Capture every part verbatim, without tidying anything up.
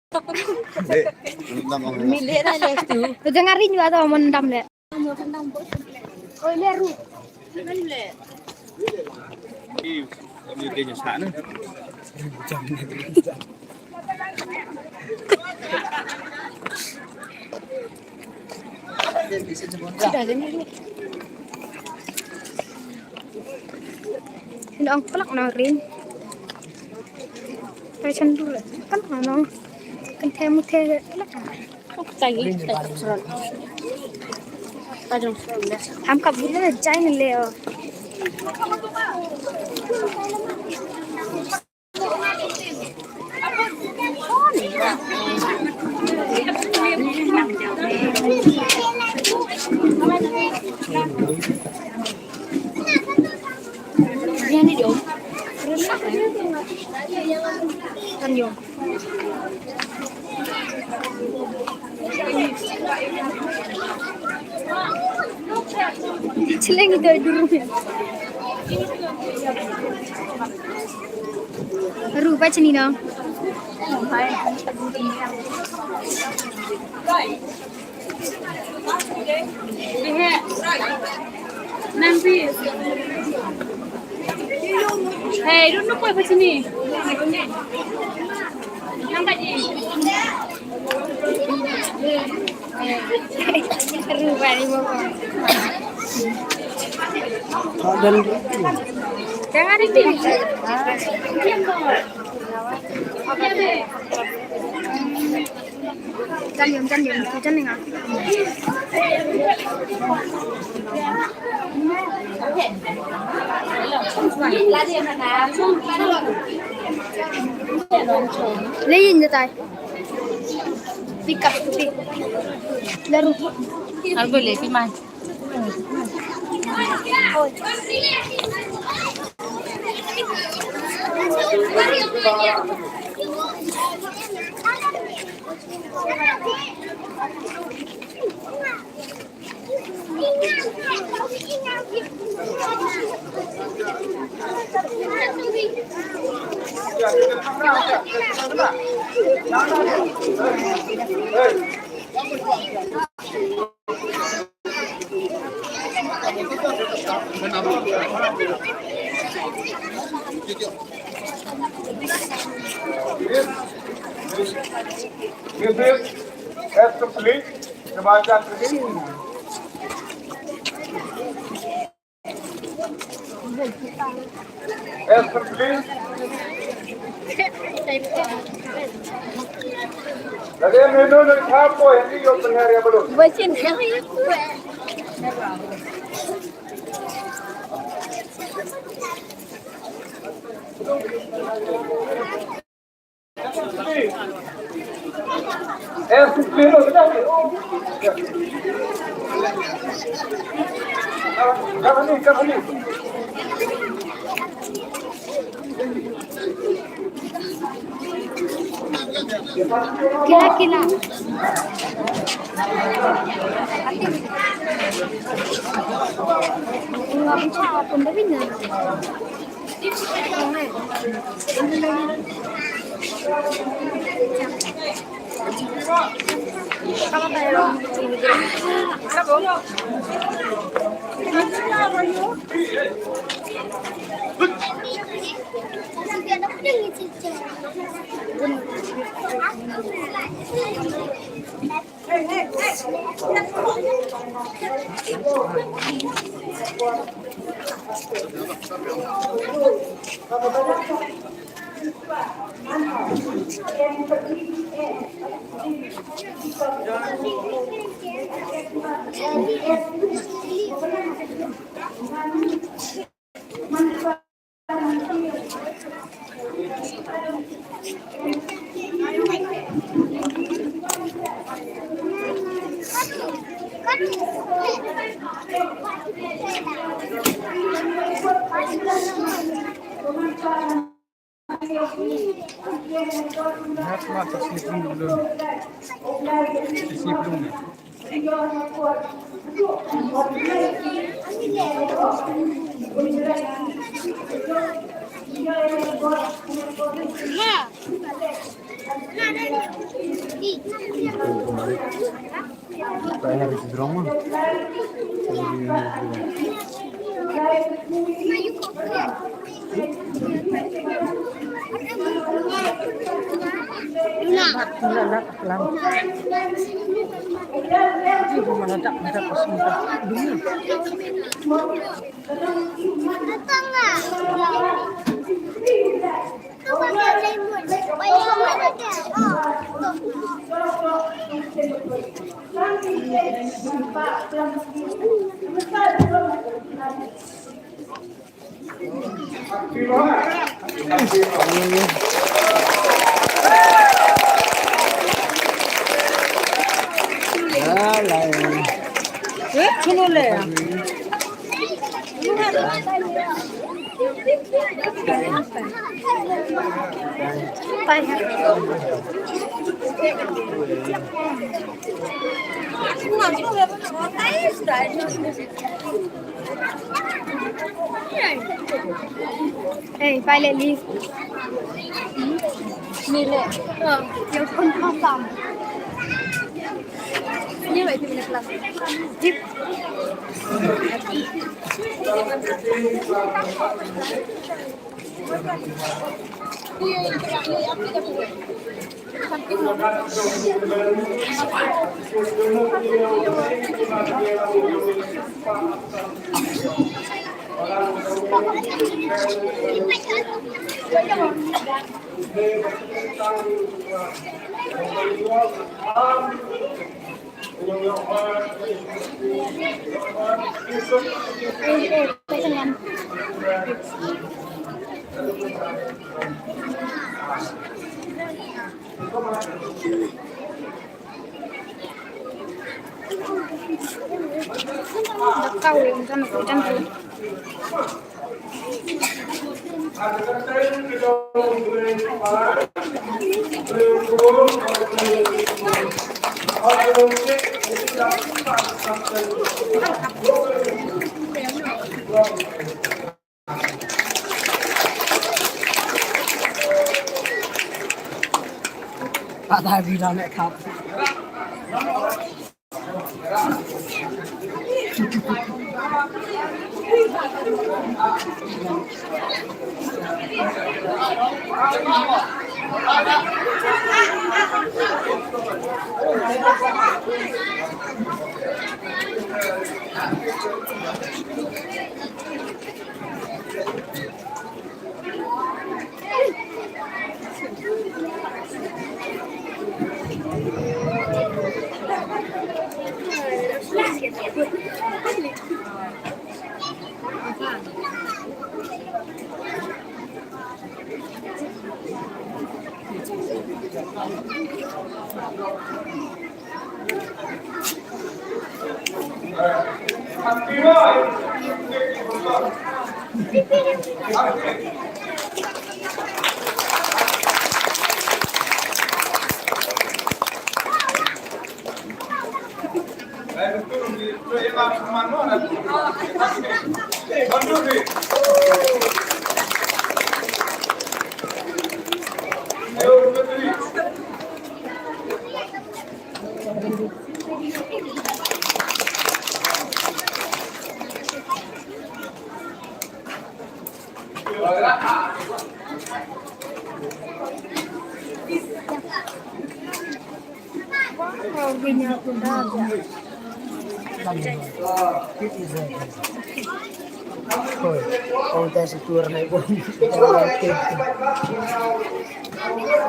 Te jangan rindu atau mendam le. Oi le ru. Ini dia nyesak ni. Nang plak na rin. Tai chan dur. Kan nang. Kan the mu the plak. Ham kap bula jai ni leo. Yang ni dia. Kan dia. Chileng itu dulu. Rupa chini dong. Hey, don't look over to me. Jangan ini. Jangan, jangan, jangan. Lein de tai. Pick up, pick. Laru. Algo le pi mai. This is Assembly Himachal Pradesh. Assembly. Lade menu ni thapo hindi yo pengaria belum. Kila, kila. Hey, pilot leave. Ni le. Yo pun pasang. Ni le di kelas. Jeep.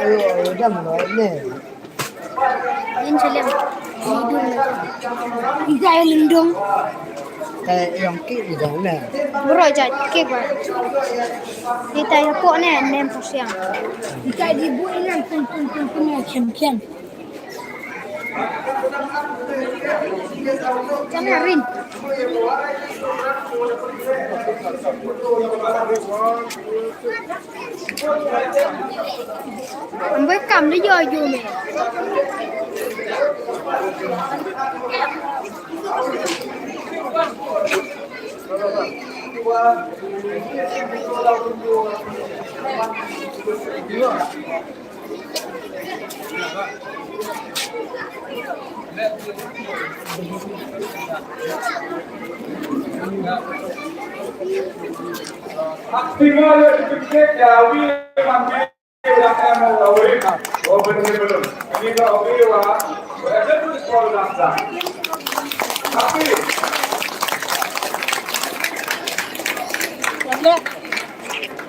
Ayo, ayo, dang, ne. Yin chalem. Ni dun na. Ita yung lindung. Eh, yung ki ni dang na. Bro, jat ki ba. Ita yung po na nem po siyang. Ita di bu inan pun pun pun pun yang champion. Jangan rin. Ang buhay kam na yo yo me.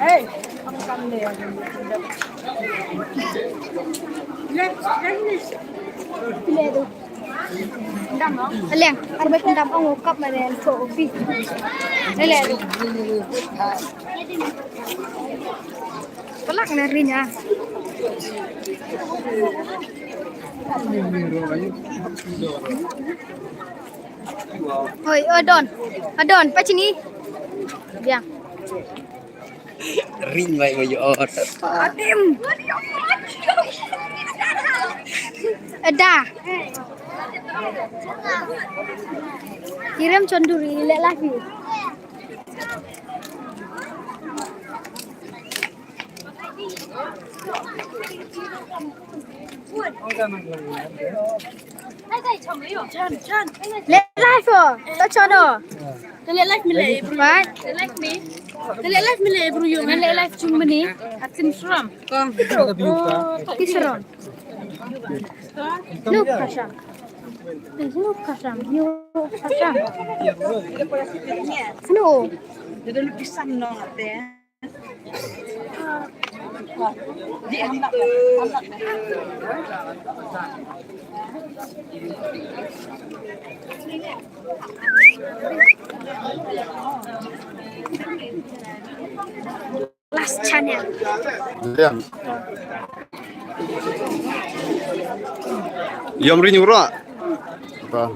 Hey. Leng, arbe kendam ong ukap mane so pi. Lele. Pelak narinya. Hoi, adon. Adon, pachini. Biang. Ring mai mai ot. Adim. Ada. Kirim chonduri lek lagi. Lek live o, to chono. Lek live mi lek bro. What? Lek live mi. Lek live mi lek bro yo. Lek live chung mani. Atin sram. Kong. Ki sram. Nuk kasam. Nuk kasam. Nuk kasam. Nuk. Dia ada lukisan dong ate. Last channel. Liang. Yom ri nyura. Ba.